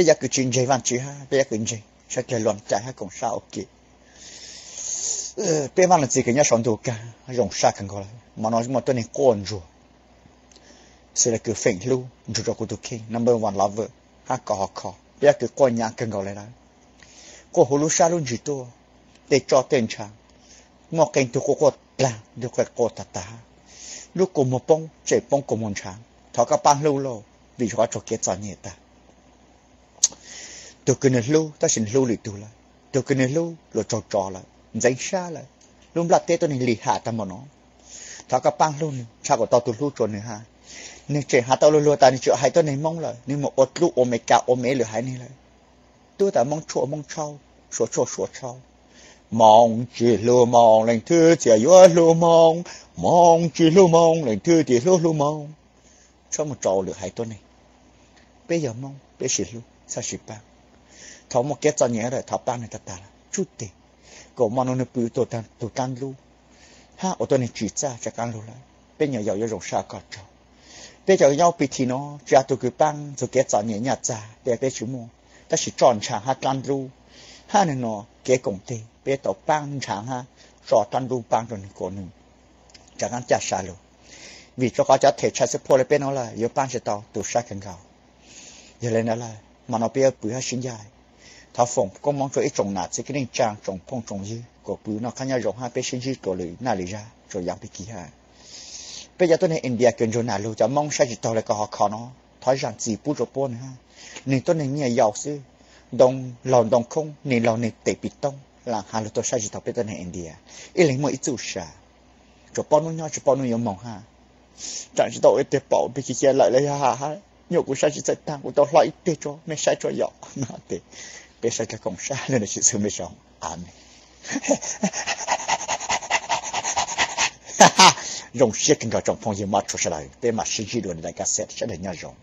Peb cov kws tsis ntseeg Vaajtswv hab peb cov kws ntseeg sawv dlawg luag caij hab koom sab ua ke. Peb Vaaj Leej Txiv kws nyob sau ntuj kaag zoo sab kawg nkaus lawm. Hmo no muaj tuab neeg quaj ntsuag, xws le kws feem hlub ntsuag rua kuv tug kheej number one lover hab koj hov kho. Peb cov kws quaj nyaav kawg nkaus le lawm, quaj huv lub sab lub ntsws tuaj, tej tsoj tej ntshaav, muaj qee tug quaj quaj dlaag, tug quaj quaj tag tag, lub kua muag poob tsem poob kua muag ntshaav. Thov koj paab hlub lauj, vim qhov tsaug kev txom nyem tag. Tug kws nwg hlub tab sis nwg hlub lwm tug lawm, tug kws nwg hlub luas tsaug tso lawm, ntxeev sab lawm, lub nplaj teb tuab neeg lim ham tag npaum no. Thov koj paab hlub nwg tshaj kuas tau tug hlub tsua nwg hab. Nwg tseem has tau luag luag tas nwg tsis hais tuab neeg Moob lawm, nwg moog ua dlub ua Amelikas ua Melikas lwm haiv neeg lawm. Tub tas Moob tshuaj Moob tshauj, Suav tshuaj Suav tshauj. Moob tsis hlub Moob, leej twg txias yuav hlub Moob? Moob tsis hlub Moob, leej twg txias hlub hlub Moob? Txhob moog tso lwm haiv tuab neeg. Peb yog Moob peb sib hlub txhaj sib paab. Thaus muaj kev txom nyem lawm thov paab nwg tag tag lawm, tsuj teg, kuas hmo nuav nwg pw tau tug dlaab dlub hab ua tuab neeg tsim txaj tsa qaab lug lawm. Peb nyuam yaus yuav zoo sab koj tsaug. Peb cov nyob P T no tsi has tug kws paab txug kev txom nyem nyaj txag tej peb tsis muaj, tab sis tsoj ntshaav hab dlaab dlub hab nwg nuav kev koom teg peb tau paab ntshaav hab tso dlaab dlub paab rua nwg kuas nwg rov qaab caj sa lug. Vim rua qhov cov them child support le peb nuav lawm yuav paab tsi tau, tu sab kawg nkaus. Yog le nuav lawm hmo no peb yuav pw hab sib ncaim. Thov foom koob moov rua ib tsoom nam txiv kwv tij neej tsaa, tsoom phooj tsoom ywg kuas pw noj qab nyob zoo hab peb sib ntsib dlua lwm naj lwm zag rua yaam pig kig hab. Peb cov tuab neeg India kws ntsuag nam lug cov Moob saib tsi taug le koj hov kho no, thov zaam txim pub rua puab nwg hab. Nwg tuab neeg me nyuam yaus xwb, ntoo laug ntoo khoob, nwg laug nwg tes pis toob lam has lug tuaj saib tsi taug peb tuab neeg India. Ib leeg muaj ib txuj sa, tsuas paub nub nyob tsis paub nub yuav moog hab. Tsaam tsi tau ib teg paum pig kig cia lawm le yog has hab nyuam kuv saib tsi txhais taag kuv tau hlob ib teg tso mej saib tso yom. Tes peb saib dlawg koom sab le nuav tsi txug mej zoo. Amees. Zoo siab kawg nkaus tsoom phooj ywg mab tshua sawv daws, peb mam sib ntsib dua nram cassette, sawv daws nyob zoo.